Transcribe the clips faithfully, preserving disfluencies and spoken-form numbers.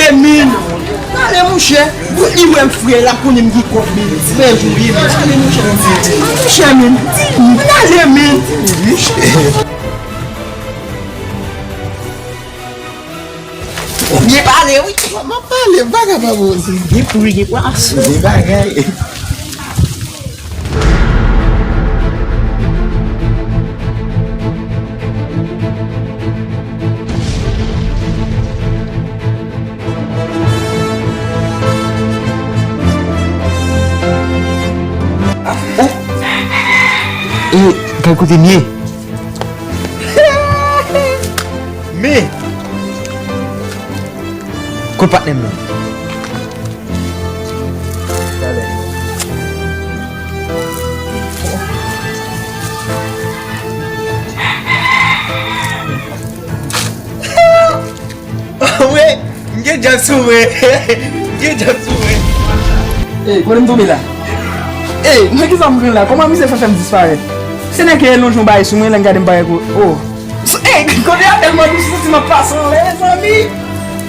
ale, men. Ale, monchè. Pou li wè m frè, l ap konnen m gen kòb, men. Frè Joe, men. Ale, monchè. Monchè, men. Ale, men. Ou byen pale, wi. M ap pale, m pa kapab oze. Gen pri, gen pwason. Gen bagay. Oh! E, kay kote m ye? Men! Kot patnè m nan? Wi, m gen djòb sou mwen. M gen djòb sou mwen. Ey, kote m tonbe la? Ey, nan kisa m pran la? Kòman misye fè fè m disparèt? Se nèg ki lonje yon bagay sou mwen, lè m gade m parèt kou. Oh. Ey, kote a tèlman dous, m santi m ap pase anlè, mezanmi.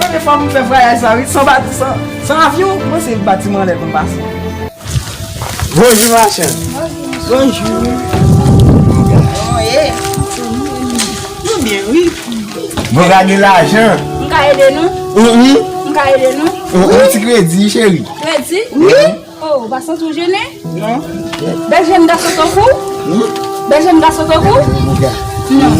Premye fwa m fè vwayaj sa, wi, san bati, san, san avyon, mwen se batiman anlè konn pase. Bonjou, machann. Bonjou. Kòman w ye? Nou byen, wi. Bon, gade lajan. M ka ede nou? Wi, wi. M ka ede nou? Wi, wi, ti kredi, cheri. Kredi? Wi. Oh, ou pa santi w jennen? Non. Bèl jèn gason tankou w? Wi. Bèl jèn gason tankou w? Wi, wi. Non.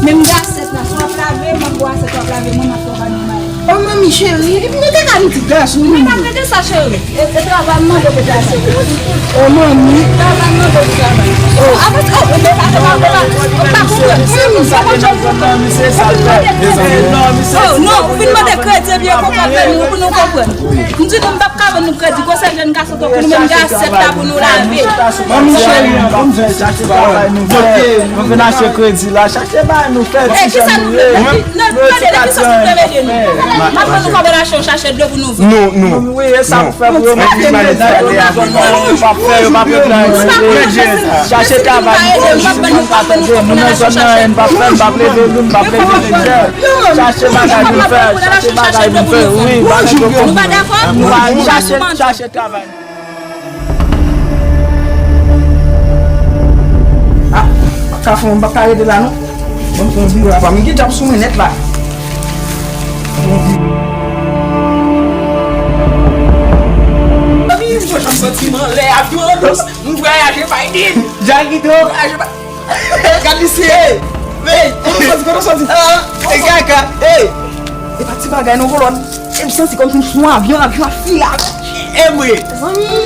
Menm gasèt la, si w ap lave, m ap bwè asèt w ap lave, mwen m ap fè w pa nòmal. Oh, manmi cheri, epi nou te ka vin ti gason, wi. Mwen pa mete sa, cheri. E, e travay m mande pou gason. Oh, manmi. Travay m mande pou travay. Oh, avan, oh, oh, oh, oh, oh, oh, oh, pa konprann. Manmi, se pa jòb. Oh, non, ou vin mande kredi, epi yo konprann nou, pou nou konprann. M di nou, m p ap ka ban nou kredi, gwo sèl jèn gason tankou nou menm, gen asèt la pou nou lave. Manmi cheri, an konn fè chache travay nou fè. Nou vin achte kredi la, chache bagay nou fè, ti sè nou ye. Nan, tande, depi sa sou reveye nou. M ap ban nou kòb la, chache dlo pou nou vann. Non, non. Wi, e sa pou fè pou yo mete nou nan zòn nan, yo p ap fè, yo p ap regle anyen. Chache travay nou fè, jis nou pa tande, nou nan zòn nan, n p ap fè, n p ap leve nou, n p ap leve nèg. Chache bagay nou fè, chache bagay nou fè, wi, pa nèg yo konn. Nou pa dakò? Nou pa chache, chache travay. Ah, m p ap ka fè, m p ap ka rete la non. Ban m fè yon vire apa. M gen djab sou mwen nèt la. Ban m fè yon vire. Santi m anlè avyon an dous. M vwayaje Biden. Jakito. Vwayaje Biden. Gad misye. Hey. Kote w soti? Kote w soti? Ah. E kaka. Hey. E pa ti bagay non, kolòn. E m santi kòmsi m sou yon avyon, avyon ap file avè m. E vre. Zanmi.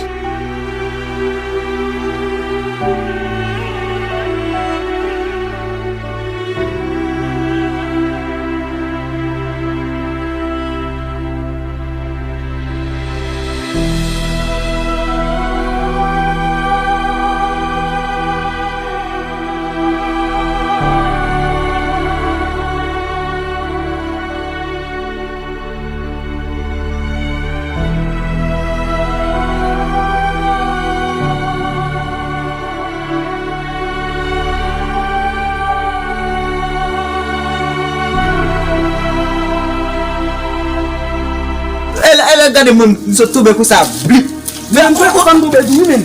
E la, e la, gade mwen, m sot tonbe konsa, blip. Men m kwè konsa m tonbe tou, wi, men.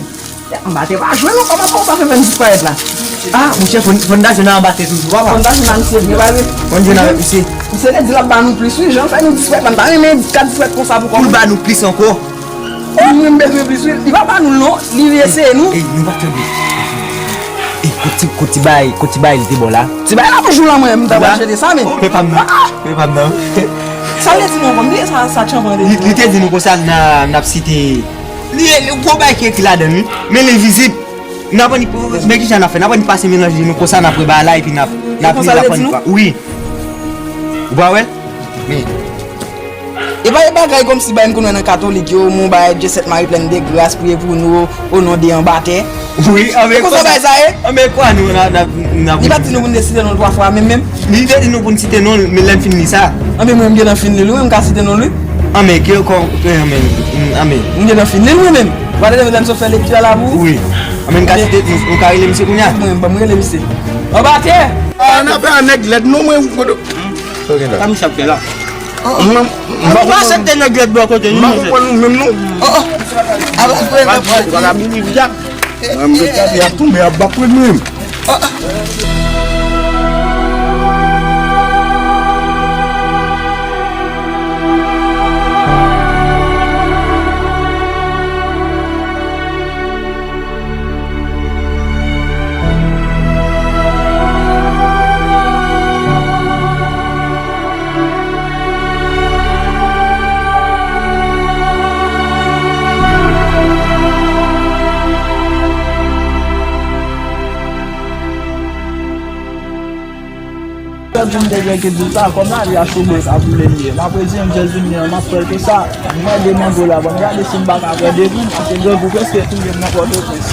Anba tè pa jwe non, kòman sa fè fè m disparèt la? Ah, monchè, fon-, fondasyon nan anba tè toujou, papa. Fondasyon nan misye byen pase. Fondasyon nan misye. Misye te di l ap ba nou plis, wi, jan fè nou disparèt la, m ta renmen ka disparèt konsa pou kòm. Pou l ba nou plis ankò. Oh, mwen m bezwen plis, wi. Li pa ba nou l non, li eseye nou. Ey, nou pa tande. Ey, kot ti, kot ti bay, kot ti bay li te bò la? Ti bay la toujou la, mwen, m ta pral chèche sa, men. Oh, men pa m nan. Ah, ah. Men pa m nan. Sa l te di nou ankò, m bliye sa, sa Tchanpan te di nou. Li, li te di nou konsa n a, n ap site. Li, li gwo bay ki ekri ladan l, wi. Men l envizib. N ap annik, men kijan n ap fè? N ap annik pase melanje nou konsa, n ap wè bagay la, epi n ap, n ap, n ap annik pa. Wi. Ou pa wè l? Men. E pa e bagay kòmsi bay m konn wè nan katolik yo, mon bagay Dye Sent Mari plèn de gras, priye pou nou, o non de anbatè. Wi, anben konsa bagay sa ye? Anben kwa nou, n a, n a, n a. Li pa t di nou pou n te site non l twa fwa, menm, menm? Li te di nou pou n site non l, men lè m fin li sa. Anben mwen, m gentan fin li l, wi, m ka site non l, wi. Anben, ke, kò, anben, anben. M gentan fin li l, mwen menm. Ou pa tande lè m sot fè lekti a la pou ou? Wi. Anben, m ka site, m, m ka rele misye kounye a? Mwen, ban m rele misye. Anbatè! Ah, n ap fè a nèg lèd, non, mwen, kote. Sa w gen la? Sa misye ap fè la? Mwen, mwen pa aksepte nèg lèd bò kote nou, monchè. Mwen pa konprann nou menm, non. Oh, oh. Aba, frè, frè. Bagay ap vini vit. Mwen, mwen, ap tonbe, ap bat mwen menm. Lòt jou m te gen ki di l sa, kòm lavi a sou mwen ka boule m ye. M ap retire m jèz limyè an, m ap fè l konsa. M wè de mango la, ban m gade si m pa ka pran de grenn, paske grangou prèske touye m nan Pòtoprens.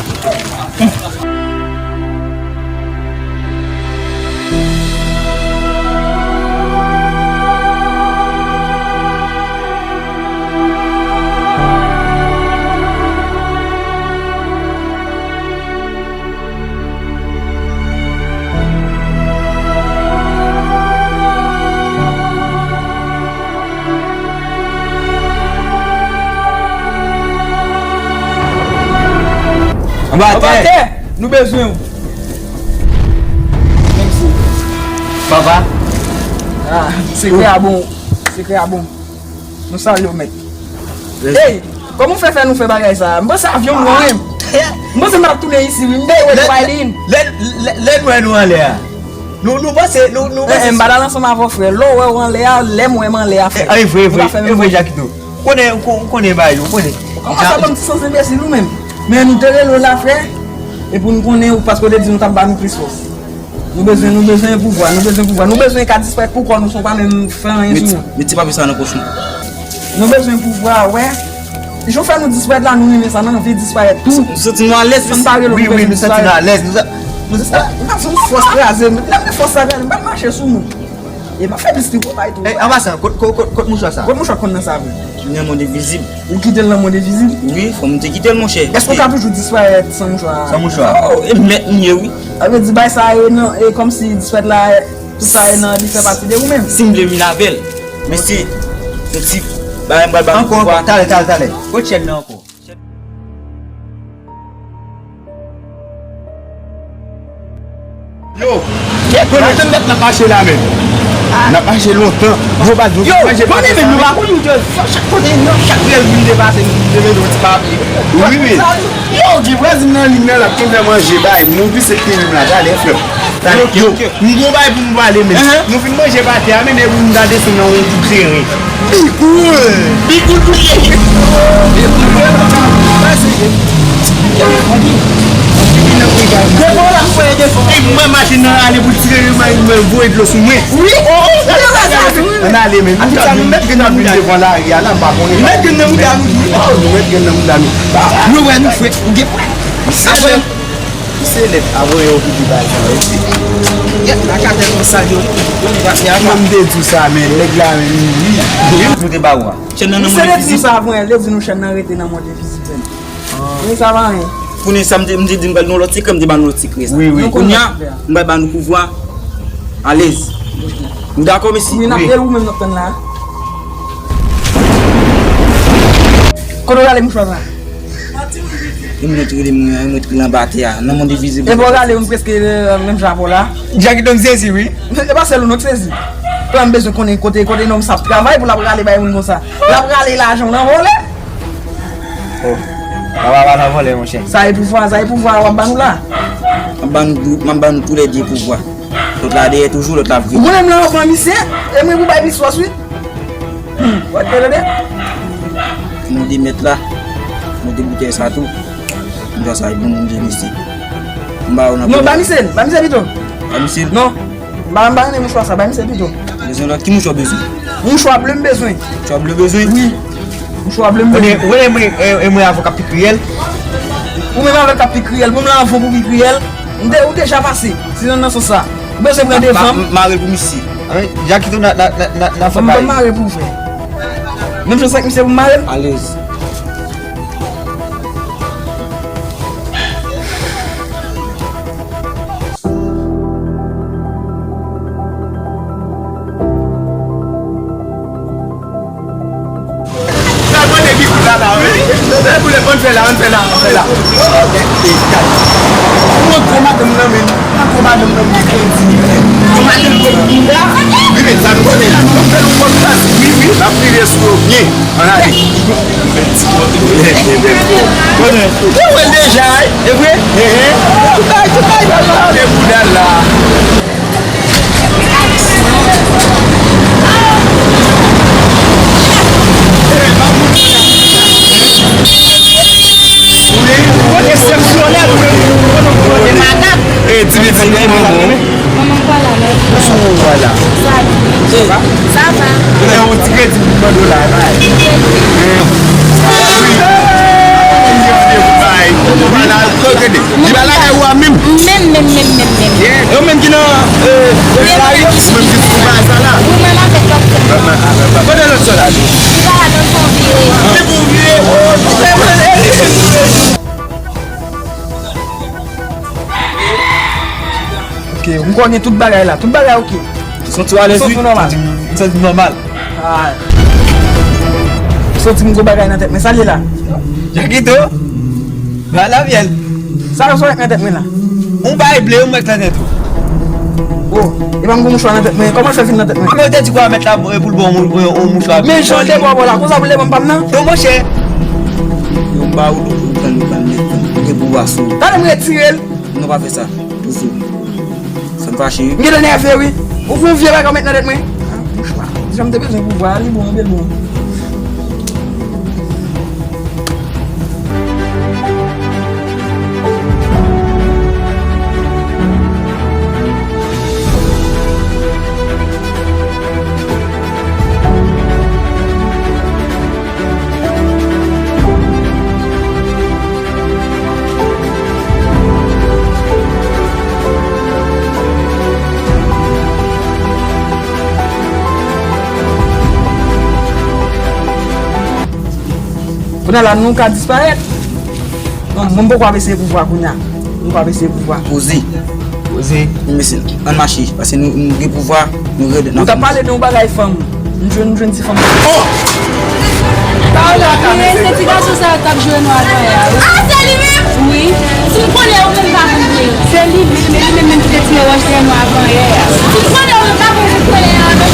Anba tè! Nou bezwen w. Menm si. Papa. Ah, sekrè a bon. Sekrè a bon. Nou salye w, mèt. Ey, kòman w fè fè nou fè bagay sa a? M panse avyon m nan men m. M panse m ap tounen isi, wi. M te wè nou bay li. Lè, lè, lè nou wè nou anlè a. Nou, nou panse, nou, nou panse. Eh, eh, m pa t al ansanm avè w, frè. Lè w wè w anlè a, lè m wè m anlè a, frè. Eh, eh, vre, vre, vre, Jakito. Konnen, ou konnen bagay yo, konnen. Kòman sa, banm ti sans enbesil ou menm? Men nou te rele w la, frè. E pou nou konnen ou, paske w te di nou t ap ba nou plis fòs. Nou bezwen, nou bezwen pouvwa, nou bezwen pouvwa. Nou bezwen ka disparèt pou kò nou, san w pa menm fè anyen sou nou. Met ti papye sa nan pòch mwen. Nou bezwen pouvwa, wè. Jan w fè nou disparèt la, nou renmen sa, nou anvi disparèt tou. Nou santi nou alèz. Sa n pa rele w pou bezwen disparèt. Wi, wi, nou santi nou alèz. Nou sa, nou sa. Nou pa fè yon fòs kraze nou. Lè m di fòs sa kraze, m pa t mache sou nou. E pa fè plis li pwòp ay tou. Ey, an pasan, kot, kot, kot, kot mouchwa sa? Kot mouchwa konn nan sa vre? Li nan mond envizib. Ou kite l nan mond envizib? Wi, fò m te kite l, monchè. Èske w ka toujou disparèt san mouchwa? San mouchwa? Oh, e mèt m ye, wi. Sa vle di bay sa e nan, e kòmsi disparèt la, tout sa e nan, li fè pati de ou menm? Si m vle vin avè l. Mesye, yon ti bagay m pral ba nou. Ankò, ankò, talè, talè, talè. Kot chèn nan ankò? Yo, gade nèg la mache la menm. N ap mache lontan. Yo, baz, nou yo, manje konnen, men nou pa konn, yo, chak kote, nan chak rèl, nou te pase, nou te mete yon ti papye. Wi, wi. Yo, Guy, vwazin nan liy nan, l ap tou fè manje bay. Move se fini la, talè, frè. Talè, yo, m gon bay pou m pale, men. Nou fin manje pa tè a, men depi m ta desann nan yon bout teren. Bigoul! Bigoul pou tè. Bigoul pou tè. Devan la, mwen, devan. E mwen, machin nan ale pou tire, mwen, mwen, voye dlo sou mwen. Wi, oh, oh, oh, oh, oh. Ann ale, men. Nou ka vin devan lari a la, m pa konnen. Mèt gen nan mouda nou. Oh, nou mèt gen nan mouda nou. Nou wè nou fwèt, ou gen fwèt. Sa fwèt. Misye lèd, apre yo pipi bay sa, wi. Yèt, la katè konsa, yo, yo pase a. Mwen, m te di w sa, men nèg la, men, wi. Wi, m te ba ou a. Chèn nan nan mwen. Misye te di nou sa avan, li te di nou chèn nan rete nan mòn envizib. Kounye sa pa anyen. Kounye sa, m te, m te di m pral nou lòt sekrè, m te ba nou lòt sekrè sa. Wi, wi. Kounye a, m pral ba nou pouvwa. Alèz. Nou dakò, mesye? Wi, n ap rele ou menm n ap tann la. Kote w rale mouchwa sa? E moun yo te rele mwen, mwen te rele anba atè a. Nan mond envizib. E bò rale, m prèske, euh, menm jan avè w la. Jacky Don sezi, wi. E pa sèl ou non k sezi. Pran m bezwen konnen kote, kote nonm sa ap travay pou l ap rale bay moun konsa. L ap rale lajan w nan vòlè. Oh. Papa pa nan vòlè, monchè. Sa e pouvwa, sa e pouvwa w ap ba nou la. M ap ba nou tou, m ap ba nou toulède pouvwa. Lòt la dèyè toujou, lòt la vre. Ou konnen m nan anvan misye, e mwen pou bay pistòs wi. Hmm, w ap tande? Mande mèt la, mande boutèy sa tou. M fè sa, e bon, m di misye. M ba ou nan. Non, ba misye l, ba misye pito. Ba misye l? Non. M pa, m pa renmen mouchwa sa, ba misye pito. Bezwen lòt, ki mouchwa w bezwen? Mouchwa ble m bezwen. Mouchwa ble w bezwen? Wi. Mouchwa ble m bezwen. Ou konnen, ou konnen mwen, e, e mwen avè w k ap pi kriyèl. Ou menm avè l k ap pi kriyèl, bon, m nan avè w pou pi kriyèl. M de-, ou deja pase. Se nan, nan sans sa. Ou bezwen pran devan m. Mare l pou misye. Jacky tou nan, nan, nan, nan, nan fè bay. M mare pou w, frè. Menm jan sa k misye pou m mare l. Alèz. Sa mande ki kout la la, wi. Sa kout la, ann fè la, ann fè la, ann fè la. Mwen gwo madanm nan, men. Mwen gwo madanm nan, men. Gwo madanm gwo bouda. Wi, men sa nou konnen la. Nou fè nou pòdkas. Wi, wi. N ap rive sou yo byen. Ann ale. Ou wè l deja, wi. E vre? Tout bagay, tout bagay, tout bagay. Gade bouda l la. Kote eksepsyonèl, kote makak. E, ti pitit, kòman w ye? Manman m pa la, mèsi. Ou pa la? Sa va? Sa va? Sa va. Ou gen yon ti kredi pou mande w la, bay. Wi. Ou pa la, gade. Li pa lakay ou a menm? Menm, menm, menm, menm, menm. Yo menm ki nan, e, Paris, menm ki sou baz la. Ou menm avèk lòt sè. Kote lòt sè la? Li pa la, donk fè yon vire. Li pou vire, o, li fè mwen. Ok, m konnen tout bagay la. Tout bagay ok. Ou santi w alèz, wi? Ou santi w nòmal? M santi m nòmal. Ah. M santi m gon bagay nan tèt mwen. Sa l ye la? Jakito? Ba la myèl. Sa yo sou nan tèt mwen la? Yon bagay ble, yon mèt nan tèt ou. Oh, e pa m gon mouchwa nan tèt mwen. Kòman l fè vin nan tèt mwen? Men ou te di kwa mèt la, e, pou l ba w yon, yon, yon mouchwa. Men jan l te ba w la, konsa pou l te ban m pa m nan? Non, monchè. Yo ba ou tou, ou pran, ou pran mèt, ou gen pouvwa sou ou. Talè m retire l. Non, pa fè sa. Toujou. Sa m fache, wi. M gentan nève, wi. Ou fè yon vye bagay ou met nan tèt mwen. Ah, bouch pa. Jan m te bezwen pouvwa a, li bon, anpil bon. Kounye a la, nou ka disparèt. Non, mwen poko ap eseye pouvwa kounye a. Mwen poko ap eseye pouvwa. Poze. Poze. Wi, mesye, ann mache, paske nou, nou gen pouvwa, nou rèd, n ap... Ou t ap pale de yon bagay fanm. M jwenn, m jwenn ti fanm. Oh! Wi, se ti gason sa yo t ap jwe nou avan yè a, wi. Ah, se li menm? Wi. Si m konnen ou menm pa konn vre. Se li menm, e li menm, menm ki te tire wòch dèyè nou avan yè a. Si m konnen ou menm pa konn vre, konnen a,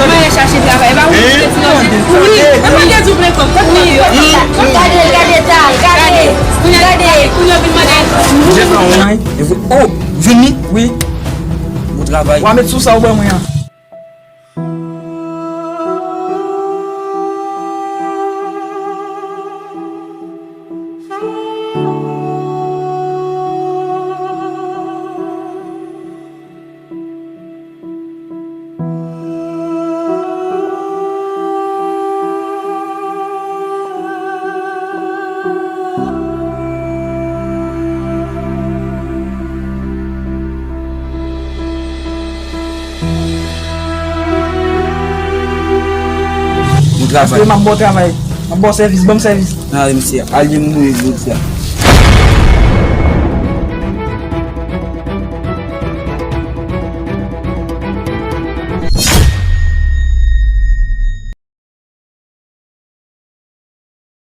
Mwen al chache travay, e pa ou ki te di yo. Wi, mwen mande di w plen kòb, kòb mwen yo. Gade, gade, gade, gade. Kounye a, kounye a vin mande. Oh, vini? Wi. Bon travay. W a met sou sa ou ban mwen an. Bon travay. Wi, m ap ba w travay. M ap ba w sèvis, ban m sèvis. Nan, mesye, al gen moun move jodi a.